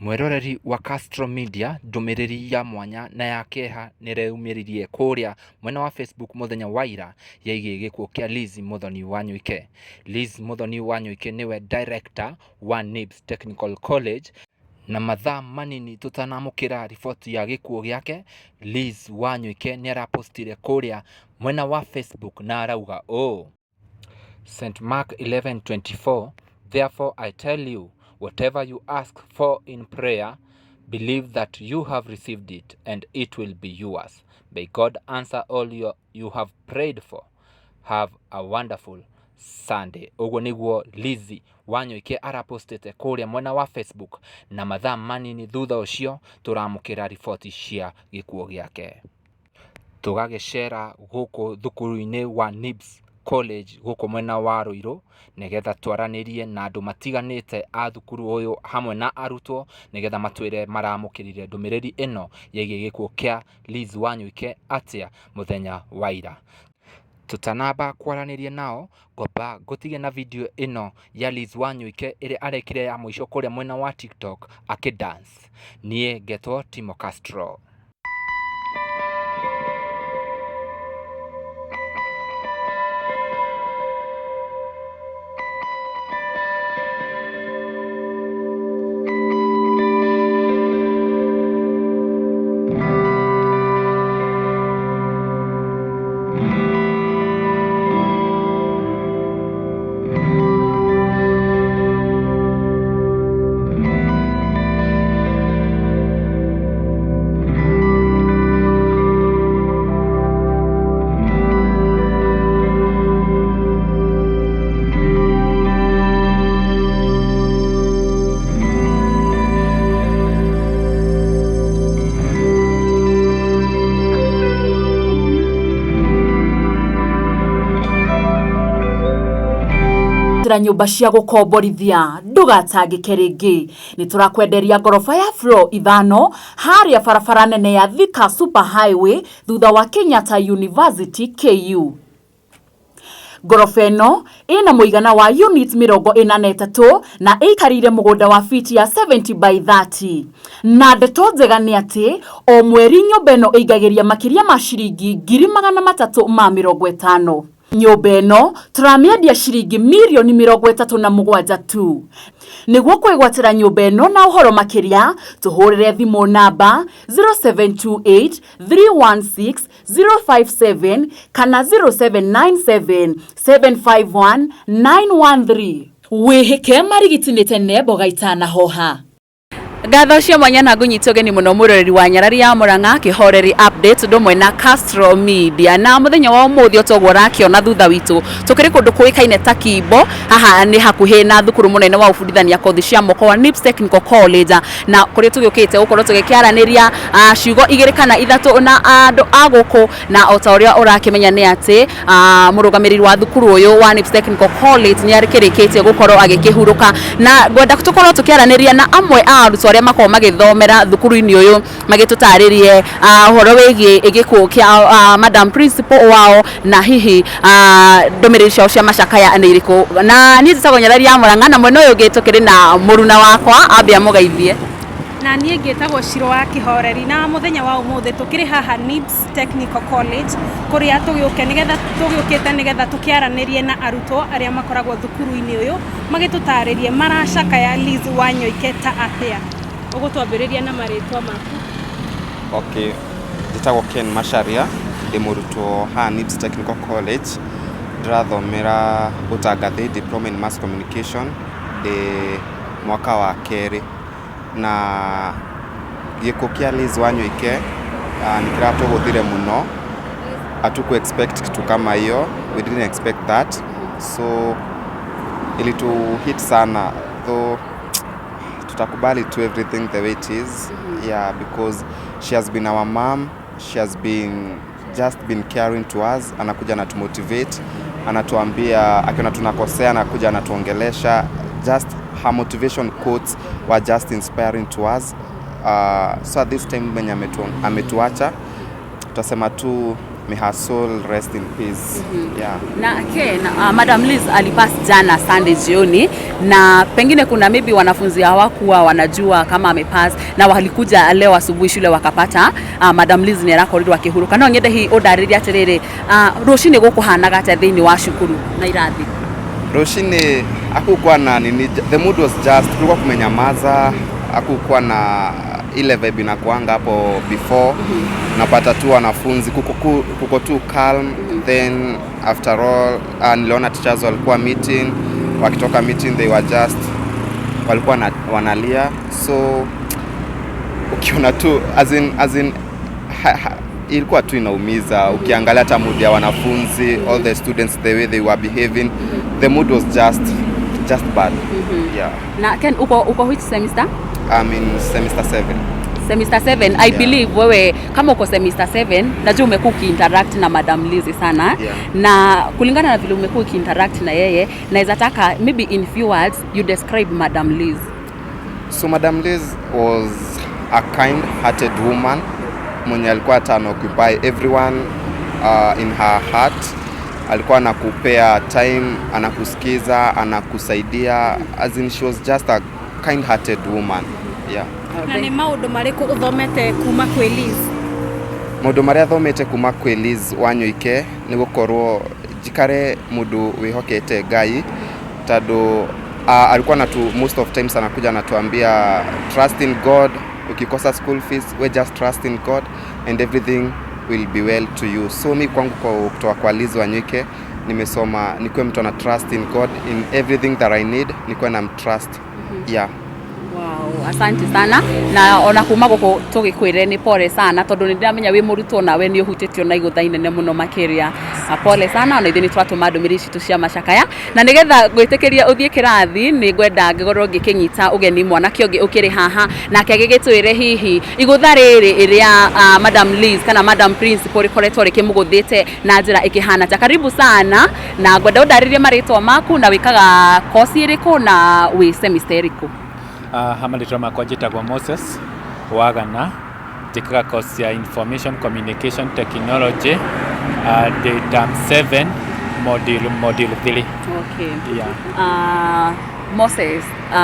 Mwĩroreri wa Castro Media ndũmĩrĩri ya mwanya na ya kĩeha nĩreyumĩririe kũrĩa mwena wa Facebook mũthenya wa ira yĩgiĩ gĩkuũ kĩa Liz Muthoni Wanyoike. Liz Muthoni Wanyoike nĩwe director wa NIBS Technical College, na mathaa manini tũtanamũkĩra riboti ya gĩkuũ gĩake, Liz Wanyoike nĩarapostire kũrĩa mwena wa Facebook na arauga ũũ: St. Mark 11:24 Therefore I tell you, whatever you ask for in prayer, believe that you have received it, and it will be yours. May God answer all you have prayed for. Have a wonderful Sunday. Ũguo nĩguo Lizzy Wanyoike arapostĩte kũrĩa mwena wa Facebook, na mathaa manini thutha ũcio tũramũkĩra riboti cia gĩkuũ gĩake. Tũgagĩcera gũkũ thukuru-inĩ wa NIBS College gũkũ mwena wa Ruiru, nĩgetha twaranĩrie na andũ matiganĩte a thukuru ũyũ hamwe na arutwo, nĩgetha matwĩre maramũkĩrire ndũmĩrĩri ĩno ĩgiĩ gĩkuũ kĩa Liz Wanyoike atĩa mũthenya wa ira. Tũtanamba kwaranĩria nao, ngwamba ngũtige na video ĩno ya Liz Wanyoike ĩrĩa arekire ya mũico kũrĩa mwena wa TikTok akĩ dance. Niĩ ngetwo Timo Castro. Nyũmba cia gũkomborithia ndũgatangĩke rĩngĩ. Nĩ tũrakwenderia ngoroba ya floor 5 harĩa barabara nene ya Thika Super Highway thutha wa Kenyatta University KU. Ngoroba ĩno ĩna mũigana wa unit 43 na ĩikarĩire mũgũnda wa fiti ya 70 by 30. Na ndeto njega nĩ atĩ o mweri nyũmba ĩno ĩingagĩria makĩria ma ciringi 350,000. Nyũmba ĩno tũramĩendia ciringi mirioni 37 tu. Nĩguo kwĩgwatĩra nyũmba ĩno na ũhoro makĩria, tũhũrĩre thimũ namba 0728 316 057 kana 0797 751 913. Wĩhĩke marigiti nĩ tene mboga itanahoha. Ngatho cia mwanya na ngũnyita ũgeni mũno mũroreri wa Nyarari ya Murang'a Kĩhoreri Update ũndũ ũmwe na Castro Media. Na mũthenya wa ũmũthĩ o toguo ũrakĩona thutha witũ tũkĩrĩ kũndũ kũĩkaine ta Kimbo. Haha nĩ hakuhĩ na thukuru mũnene wa ũbundithania kothi cia moko wa NIBS Technical College, na kũrĩa tũgĩũkĩte gũkorwo tũgĩkĩaranĩria ciugo igĩrĩ kana ithatũ na andũ a gũkũ. Na o ta ũrĩa ũrakĩmenya nĩ atĩ mũrũgamĩrĩri wa thukuru ũyũ wa NIBS Technical College nĩ akĩrĩkĩtie gũkorwo agĩkĩhurũka, na ngwenda tũkorwo tũkĩaranĩria na amwe a arutwo arĩa makoragwo magĩthomera thukuru-inĩ ũyũ magĩtũtarĩrie ũhoro wĩgiĩ gĩkuũ kĩa Madam Principal wao na hihi ndũmĩrĩri ciao cia macakaya nĩ irĩkũ. Na niĩ njĩtagwo Nyarari ya Murang'a, na mwena ũyũ ũngĩ tũkĩrĩ na mũruna wakwa ambia mũgeithie. Na niĩ ngĩtagwo Ciro wa Kĩhoreri, na mũthenya wa ũmũthĩ tũkĩrĩ haha NIBS Technical College kũrĩa tũgĩũkĩte nĩgetha tũkĩaranĩrie na arutwo arĩa makoragwo thukuru-inĩ ũyũ magĩtũtarĩrie maracakaya Liz Wanyoike ta atĩa. Ũgũtwambĩrĩria na marĩtwa maku. Okay, njĩtagwo Ken Macharia, ndĩ mũrutwo haha NIBS Technical College, ndĩrathomera ũtangathi Diploma in Mass Communication, ndĩ mwaka wa kerĩ. Na gĩkuũ kĩa Liz Wanyoike nĩ kĩratũgũthire mũno. Hatuku expect kitu kama hiyo, we didn't expect that, so ilitu hit sana, though tutakubali to everything the way it is. Yeah, because she has been our mom, she has been just been caring to us, anakuja anatumotivate, anatuambia akiona tunakosea, anakuja anatuongelesha. Just her motivation quotes were just inspiring to us. So at this time mwenye ametuacha, tutasema tu May her soul rest in peace. Yeah. Na Ken, Madam Liz alipass jana Sunday jioni, na pengine kuna maybe wanafunzi hawakuwa wanajua kama amepass na walikuja leo asubuhi shule wakapata Madam Liz nĩ arakorirwo akĩhurũka. No nyende hihi ũndarĩrie atĩrĩrĩ, rũcinĩ gũkũhanaga atĩa thĩinĩ wa cukuru na irathi? Rũcinĩ hakukuwa na nini, the mood was just, kulikuwa kumenyamaza, hakukuwa na ile vibe inakuanga hapo before. Napata tu wanafunzi kuko tu calm. Then after all, niliona teachers walikuwa meeting, wakitoka meeting they were just walikuwa wanalia. So ukiona tu as in ilikuwa tu inaumiza ukiangalia hata mood ya wanafunzi, all the students, the way they were behaving, the mood was just bad, yeah. Na Ken, uko which semester? I'm in semester 7. Semester 7. I Yeah. believe wewe kama uko semester 7, najua umekuwa ukiinteract na Madam Liz sana. Yeah. Na kulingana na vile umekuwa ukiinteract na yeye, naweza taka maybe in few words you describe Madam Liz. So Madam Liz was a kind-hearted woman mwenye alikuwa hata occupy everyone in her heart. Alikuwa anakupea time, anakusikiza, anakusaidia. As in, she was just a kind-hearted woman. Yeah. Na nĩ maũndũ marĩkũ ũthomete kuma kwĩ Liz? Maũndũ marĩa thomete kuma kwĩ Liz Wanyoike nĩ gũkorwo njikare mũndũ wĩhokete Ngai, tondũ alikuwa natu, most of times anakuja anatuambia, "Trust in God. Ukikosa school fees, we just trust in God and everything will be well to you." So mi kwangu, kwa kutoka kwa Liz Wanyoike nimesoma nikuwe mtu ana trust in God in everything that I need, nikuwe na trust, yeah. Wow, asante sana. Na ona kuma guku tugikwire ni pole sana, tondu ni ndiramenya wi murutwo nawe ni uhutitio na igutha inene muno makiria. Na pole sana, ona ithuĩ nĩ twatũma ndũmĩrĩri citũ cia macakaya. Na nĩgetha gwĩtĩkĩria ũthiĩ kĩrathi, nĩ ngwenda ngĩkorwo ngĩkĩnyita ũgeni mwanake ũngĩ ũkĩrĩ haha, nake agĩgĩtwĩre hihi igũtha rĩrĩ ĩrĩa Madam Liz kana Madam Principal rĩkoretwo rĩkĩmũgũthĩte na njĩra ĩkĩhana ta. Karibu sana, na ngwenda ũndarĩrie marĩtwa maku na wĩkaga kosi ĩrĩkũ na wĩ semester ĩrĩkũ? Ha marĩtwa makwa njĩtagwo Moses Wagana, njĩkaga course ya Information Communication Technology, ndĩ term 7, module 3. Okay. Yeah. Moses,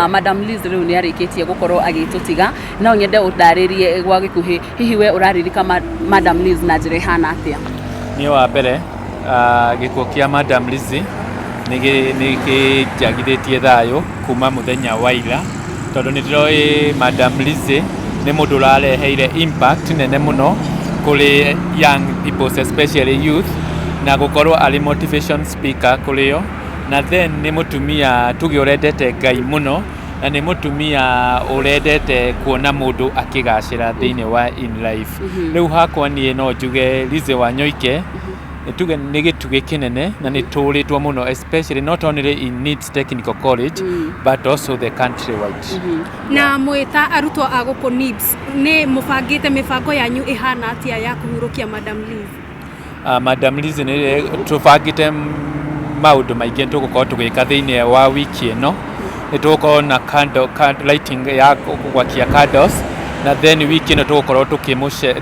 Madam Liz rĩu nĩ arĩkĩtie gũkorwo agĩtũtiga. No nyende ũndarĩrie gwa gĩkuhĩ, hihi we ũraririka Madam Liz na njĩra ĩhana atĩa? Niĩ wa mbere, gĩkuũ kĩa Madam Lizzy nĩ kĩnjagithĩtie thayũ kuma mũthenya wa ira, tondũ nĩ ndĩroĩ Madam Lizzy nĩ mũndũ ũrareheire impact nene mũno kũrĩ young people, especially youth, na gũkorwo arĩ motivation speaker kũrĩ o. Na then nĩ mũtumia tuge ũrendete Ngai mũno, na nĩ mũtumia ũrendete kuona mũndũ akĩgacĩra thĩinĩ wa in life. Rĩu hakwa niĩ no njuge Lizzy Wanyoike tuge nĩ gĩtugĩ kĩnene na nĩ tũrĩtwo mũno, especially not only in NIBS Technical College but also the country wide. Na mwĩ ta arutwo a gũkũ NIBS, nĩ mũbangĩte mĩbango yanyu ĩhana atĩa ya kũhurũkia Madam Liz? Madam Liz, nĩ tũbangĩte maũndũ maingĩ tũgũkorwo tũgĩka thĩinĩ wa wiki ĩno. Nĩ tũgũkorwo na candle lighting ya gwakia candles, na then wiki ĩno tũgũkorwo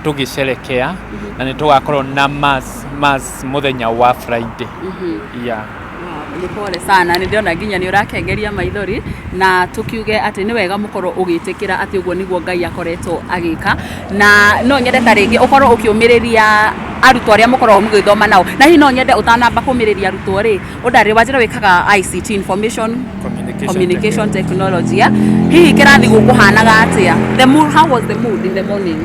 tũgĩcerekea na nĩ tũgakorwo na mass mũthenya wa Friday, yeah. Wow, nĩ pole sana. Nĩ ndĩrona nginya nĩ ũrakengeria maithori, na tũkiuge atĩ nĩ wega mũkorwo ũgĩtĩkĩra atĩ ũguo nĩguo Ngai akoretwo agĩka. Na no nyende ta rĩngĩ ũkorwo ũkĩũmĩrĩria arutwo arĩa mũkoragwo mũgĩthoma nao. Na hihi no nyende ũtanamba kũmĩrĩria arutwo rĩ, ũndarĩrie, wanjĩra wĩkaga ICT, information communication, communication technology, eh? Hihi kĩrathi gũkũhanaga atĩa? The mood, how was the mood in the morning?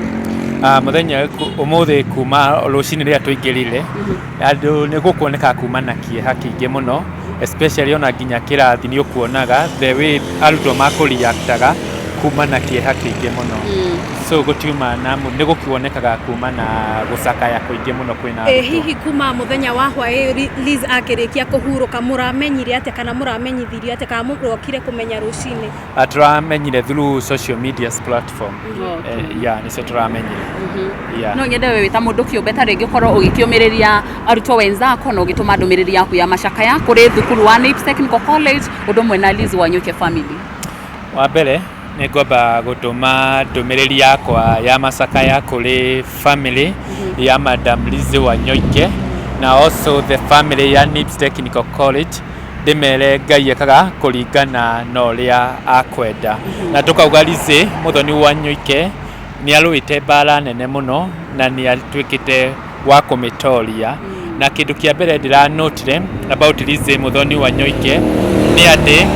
Mũthenya ũmũthĩ kuma rũcinĩ rĩrĩa tũingĩrire, andũ nĩ gũkuoneka kuma na kĩeha kĩingĩ mũno, especially ona nginya kĩrathi nĩ ũkuonaga the way arutwo makũreactaga kuma na kĩeha kĩingĩ mũno. So gũtiuma na nĩ gũkĩonekaga kuma na gũcakaya kũingĩ mũno kwĩna Ĩ arutwo. hihi kuma mũthenya wa hwaĩ Liz akĩrĩkia kũhurũka, mũramenyire atĩa kana mũramenyithirio atĩa kana mũrokire kũmenya rũcinĩ? Tũramenyire through social media platform. Okay. Yeah, nĩcio tũramenyire, yeah. No nyende we wĩ ta mũndũ kĩũmbe ta rĩngĩ ũkorwo ũgĩkĩũmĩrĩria arutwo wenzako na ũgĩtũma ndũmĩrĩri yaku ya macakaya kũrĩ thukuru wa NIBS Technical College, ũndũ ũmwe na Liz Wanyoike family. Wa mbere, Nĩ ngwamba gũtũma ndũmĩrĩri yakwa ya macakaya kũrĩ family ya Madam Lizzy Wanyoike na also the family ya NIBS Technical College, ndĩmere Ngai ekaga kũringana na ũrĩa akwenda. Na tũkauga Lizzy Muthoni Wanyoike nĩ arũĩte mbara nene mũno na nĩ atuĩkĩte wa kũmĩtoria. Na kĩndũ kĩa mbere ndĩranotire about Lizzy Muthoni Wanyoike nĩ atĩ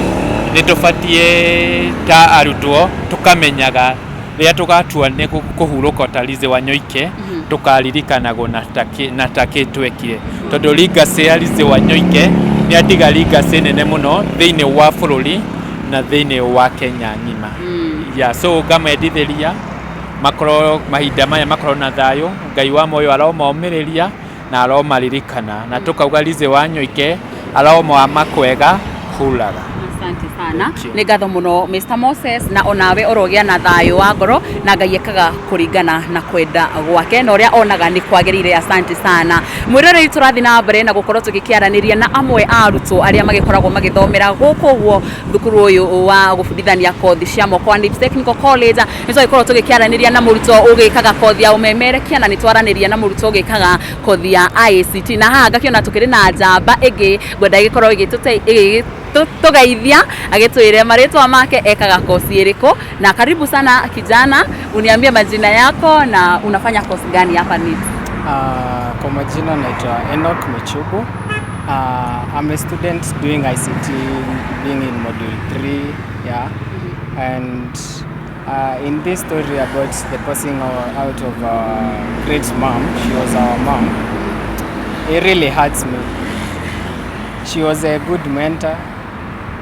nĩ tũbatiĩ ta arutwo tũkamenyaga rĩrĩa tũgatua nĩ kũhurũka ta Lizzy Wanyoike, tũkaririkanagwo na takĩ twekire, tondũ legacy ya Lizzy Wanyoike nĩ atiga legacy nene mũno thĩinĩ wa bũrũri na thĩinĩ wa Kenya ng'ima. Yeah, so ngamendithĩria makorwo mahinda maya makorwo na thayũ. Ngai wa muoyo aromomĩrĩria na aromaririkana, na tũkauga Lizzy Wanyoike aromwa makwega huraga. Asante sana. Nĩ ngatho mũno, Mr Moses, na onawe ũrogĩa na thayũ wa ngoro, na Ngai ekaga kũringana na kwenda gwake na ũrĩa onaga nĩ kwagĩrĩire. Asante sana. Mwĩroreri, tũrathiĩ na mbere na gũkorwo tũgĩkĩaranĩria na amwe a arutwo arĩa magĩkoragwo magĩthomera gũkũ ũguo thukuru ũyũ wa gũbundithania kothi cia moko wa NIBS Technical College. Nĩ twagĩkorwo tũgĩkĩaranĩria na mũrutwo ũgĩkaga kothi ya ũmemerekia, na nĩ twaranĩria na mũrutwo ũgĩkaga kothi ya ICT, na haha ngakĩona tũkĩrĩ na njamba ĩngĩ ngwenda ĩgĩkorwo ĩgĩtũgeithia, agĩtwĩre marĩtwa make, ekaga kosi ĩrĩkũ. Na karibu sana kijana, uniambie majina yako na unafanya kosi gani hapa NIBS. Kwa majina naitwa Enoch Michubu. I'm a student doing ICT, being in module 3, yeah. And in this story about the passing out of our great mom, she was our mom, it really hurts me. She was a good mentor.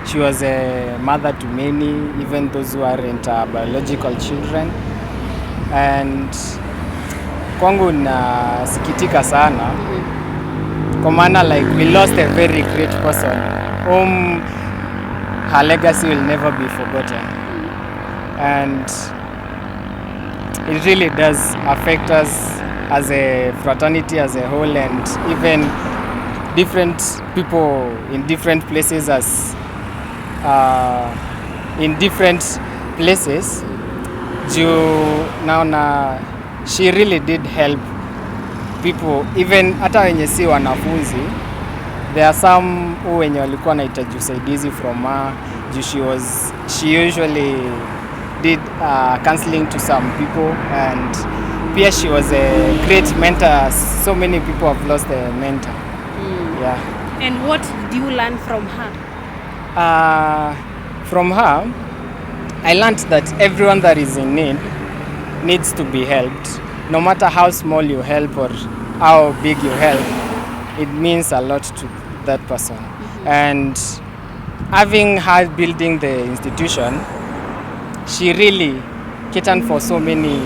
She was a mother to many, even those who aren't biological children. And kwangu nasikitika sana kwa maana like we lost a very great person whom her legacy will never be forgotten, and it really does affect us as a fraternity as a whole, and even different people in different places, as in different places, juu naona she really did help people, even hata wenye si wanafunzi. There are some who wenye walikuwa wanahitaji usaidizi from her, juu she usually did counseling to some people, and pia she was a great mentor. So many people have lost a mentor, yeah. And what did you learn from her? From her, I learned that everyone that is in need needs to be helped. No matter how small you help or how big you help, it means a lot to that person. And having her building the institution, she really catered for so many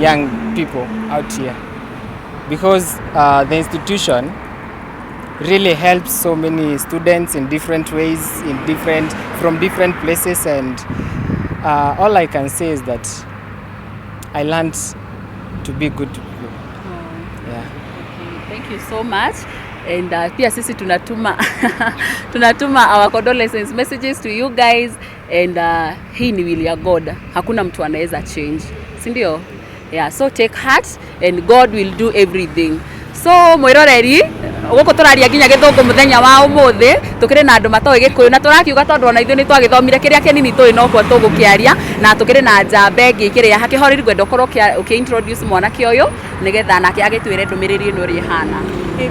young people out here, because the institution really helps so many students in different ways, in different from different places, and all I can say is that I learned to be good to people. Yeah. Thank you so much. And pia sisi tunatuma our condolences messages to you guys, and hii ni will ya God. Hakuna mtu anaweza change. Si ndio? Yeah, so take heart and God will do everything. So mwiroreri, guku turaria nginya githungu muthenya wa umuthi, tukiri na andu matoĩ gikuyu, na turakiuga tondu ona ithuĩ nĩ twagĩthomire kĩrĩa kĩnini tũĩ nokuo tũgũkĩaria, na tukĩrĩ na njamba ĩngĩ kĩrĩa hakĩhoreri ngwenda ũkorwo ũkĩ introduce mwanake ũyũ nĩgetha nake agĩtwĩre ndũmĩrĩri ĩno ũrĩa ĩhana.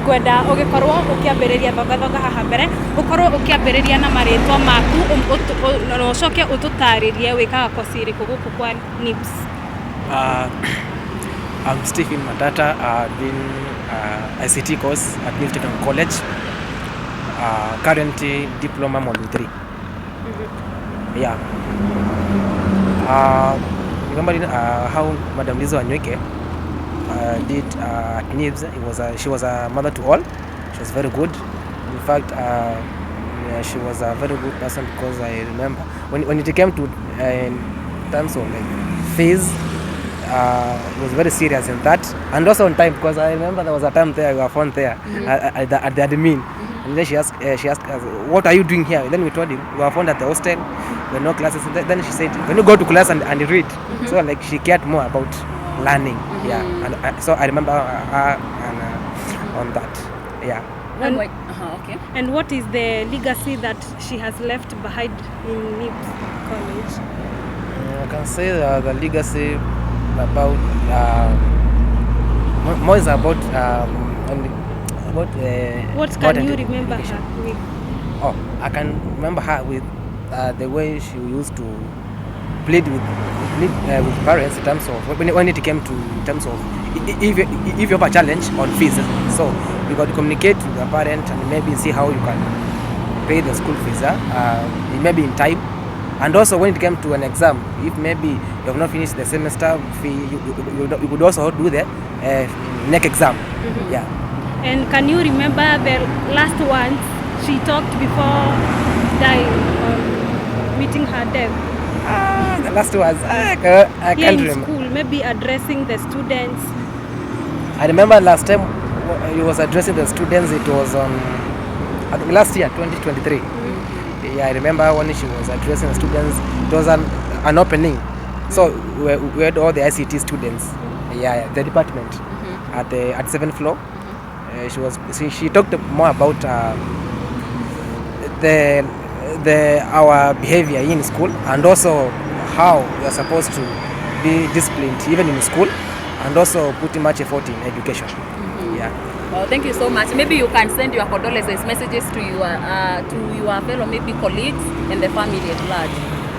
Ngwenda ũgĩkorwo ũkĩambĩrĩria thongathonga haha mbere, ũkorwo ũkĩambĩrĩria na marĩtwa maku, na ũcoke ũtũtarĩrie wĩkaga kosi ĩrĩkũ gũkũ kwa NIBS. I'm Stephen Matata, doing ICT course at NIBS Technical College, currently diploma module 3. Yeah. Remember how Madam Lizzy Wanyoike did at NIBS. She was a mother to all. She was very good. In fact, yeah, she was a very good person, because I remember when it came to in terms of like fees, was very serious in that, and also on time, because I remember there was a time there we were found there at the admin, and then she asked us, "What are you doing here?" And then we told him we were found at the hostel. When no classes, then she said, when you go to class and read. So like she cared more about learning. Yeah, and so I remember her and, on that. Yeah. And- Okay. And what is the legacy that she has left behind in NIBS College? I can say the legacy about more is about about What about can you remember education. her with? Oh, I can remember her with the way she used to plead with parents in terms of when it came to in terms of if you have a challenge on fees, so you got to communicate with the parent and maybe see how you can pay the school fees, maybe in time. And also when it came to an exam, if maybe you have not finished the semester fee, you could also do the next exam. Yeah. And can you remember the last ones she talked before dying or meeting her death? Ah, the last was I Here can't in remember. school, maybe addressing the students. I remember last time he was addressing the students. It was on, I think, last year, 2023. Yeah, I remember when she was addressing the students. It was an opening, so we had all the ICT students. Yeah, the department at seventh floor. She talked more about the our behavior in school and also how we are supposed to be disciplined even in school and also putting much effort in education. Yeah. Well, thank you so much. Maybe you can send your condolences messages to your fellow maybe colleagues and the family at large.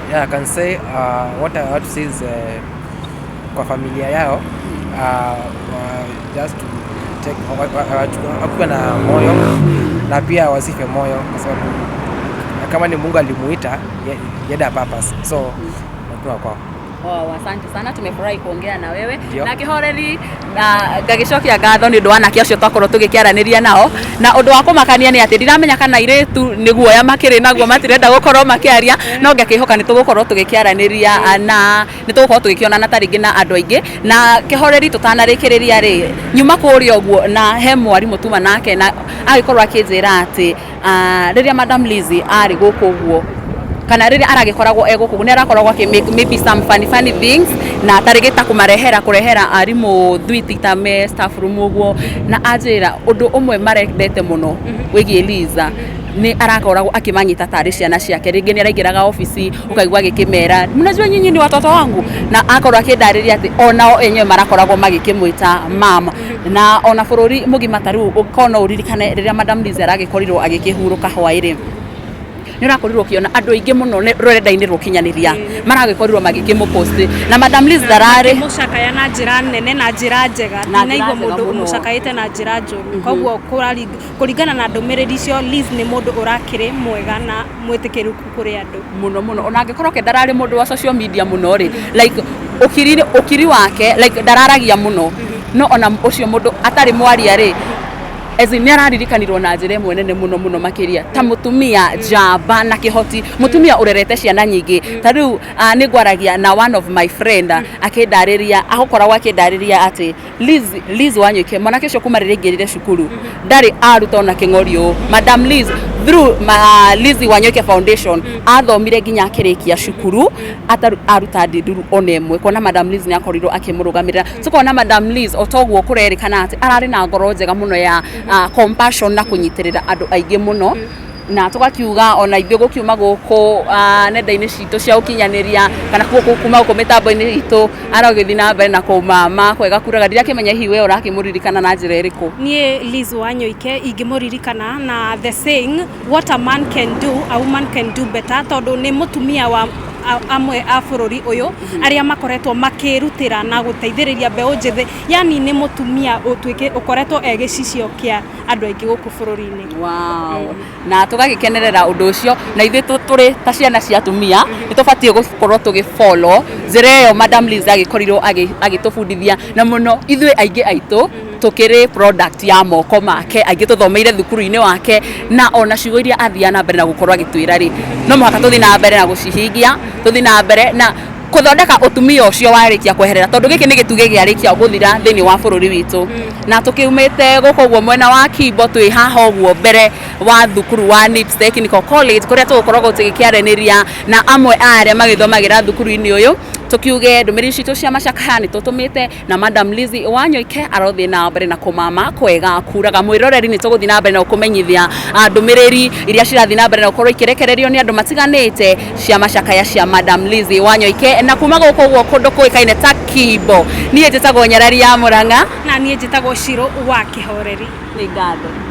Yeah, I can say what I want to say is kwa familia yao just to take wakuwe na moyo na pia wasife moyo kwa sababu kama ni Mungu alimuita he had a purpose, so nakuwa kwao. Oh, asante sana, tumefurahi kuongea na wewe. Ndio. Na kihoreri na ngagĩcokia ngatho nĩ ũndũ wa anake acio twakorwo tũgĩkĩaranĩria nao, na ũndũ wa kũmakania nĩ atĩ ndiramenya kana airĩtu nĩ guoya makĩrĩ naguo matirenda gũkorwo makĩaria, no ngakĩhoka nĩ tũgũkorwo tũgĩkĩaranĩria na nĩ tũgũkorwo tũgĩkĩonana ta rĩngĩ na andũ aingĩ. Na kĩhoreri, tũtanarĩkĩrĩria rĩ, nyuma kũrĩa ũguo na he mwarimũ tuma nake na agĩkorwo akĩnjĩra atĩ rĩrĩa Madam Lizzie arĩ gũkũ ũguo kana rĩrĩa aragĩkoragwo e gũkũ nĩ arakoragwo akĩ make maybe some funny funny things na tarĩngĩ ta kũmarehera kũrehera arimũ thwiti ta me staff room ũguo, na anjĩra ũndũ ũmwe marendete mũno wĩgiĩ Liza nĩ arakoragwo akĩmanyita tarĩ ciana ciake. Rĩngĩ nĩ araingĩraga obici ũkaigua agĩkĩmera, "Mnajua nyinyi ni watoto wangu," na akorwo akĩndarĩria atĩ onao enyewe marakoragwo magĩkĩmwĩta mama na ona bũrũri mũgima. Ta rĩu ũkorwo no ũririkane rĩrĩa Madam Liza aragĩkorirwo agĩkĩhurũka hwaĩ-rĩ, nĩ ũrakorirwo ũkĩona andũ aingĩ mũno rũrenda-inĩ rũkinyanĩria maragĩkorirwo magĩkĩmũpost na Madam Liz ndararĩ Mũcakaya na njĩra nene na njĩra njega. Na njĩra Ndinaigua njega mũndũ mũno. mũcakaĩte na njĩra njũru, koguo kũringana na ndũmĩrĩri icio, Liz nĩ mũndũ ũrakĩrĩ mwega na mwĩtĩkĩrĩku kũrĩ andũ. Mũno mũno, ona angĩkorwo ke ndararĩ mũndũ wa social media mũno rĩ, like ũkiri ũkiri wake, like ndararagia mũno, no ona ũcio mũndũ atarĩ mwaria rĩ, as in nĩ araririkanirwo na njĩra ĩmwe nene mũno mũno makĩria ta mũtumia njamba na kĩhoti, mũtumia ũrerete ciana nyingĩ. Ta rĩu nĩ ngwaragia na one of my friend akĩndarĩria, agũkoragwo akĩndarĩria atĩ Liz Wanyoike, mwanake ũcio kuma rĩrĩa aingĩrire cukuru ndarĩ aruta ona kĩng'ori ũũ. Madam Liz through Lizzie Wanyoike Foundation athomire nginya akĩrĩkia cukuru ataru aruta ndinduru ona ĩmwe, kuona Madam Liz nĩ akorirwo akĩmũrũgamĩrĩra. Tukona Madam Liz o toguo kũrerĩkana atĩ ararĩ na ngoro njega mũno ya compassion na kũnyitĩrĩra andũ aingĩ mũno, na tũgakiuga ona ithuĩ gũkiuma gũkũ nenda-inĩ citũ cia ũkinyanĩria kana kuma gũkũ mĩtambo-inĩ itũ arogĩthiĩ na mbere na kũmama kwega kuraga. Ndirakĩmenya hihi we ũrakĩmũririkana na njĩra ĩrĩkũ? Niĩ Liz Wanyoike ingĩmũririkana na the saying, "What a man can do, a woman can do better," tondũ nĩ mũtumia wa amwe a bũrũri ũyũ arĩa makoretwo makĩrutĩra na gũteithĩrĩria mbeũ njĩthĩ, yani nĩ mũtumia ũtuĩke ũkoretwo e gĩcicio kĩa andũ aingĩ gũkũ bũrũri-inĩ. Wow. Na tũgagĩkenerera ũndũ ũcio, na ithuĩ tũrĩ ta ciana cia atumia nĩ tũbatiĩ gũkorwo tũgĩ follow njĩra ĩyo Madam Liz agĩkorirwo agĩtũbundithia, na mũno ithuĩ aingĩ aitũ tũkĩrĩ product ya moko make, aingĩ tũthomeire thukuru-inĩ wake, na ona ciugo iria athiaga na mbere na gũkorwo agĩtwĩra rĩ, no mũhaka tũthiĩ na mbere na gũcihingia, tũthiĩ na mbere na Kuthondeka utumia ucio warikia kweherera, tondu giki ni gituge giarikia guthira thiini wa bururi witu. Na tukiumite guku uguo mwena wa Kimbo, twi haha uguo mbere wa thukuru wa NIBS Technical College, kuria tugukoragwo tugikiaraniria na amwe a aria magithomagira thukuru-ini uyu. Tukiuge ndumĩrĩri citũ cia macakaya nĩ tũtũmĩte, na Madam Lizzie Wanyoike arothiĩ na mbere na kũmama kwega kuraga. Mwĩroreri, nĩ tũgũthiĩ na mbere na gũkũmenyithia ndũmĩrĩri iria cirathiĩ na mbere na gũkorwo ikĩrekererio nĩ andũ matiganĩte cia macakaya cia Madam Lizzie Wanyoike. Na kuma gũkũ ũguo kũndũ kũĩkaine ta Kimbo, niĩ njĩtagwo Nyarari ya Mũrang'a. Na niĩ njĩtagwo Ciro wa Kĩhoreri. Nĩ ngatho.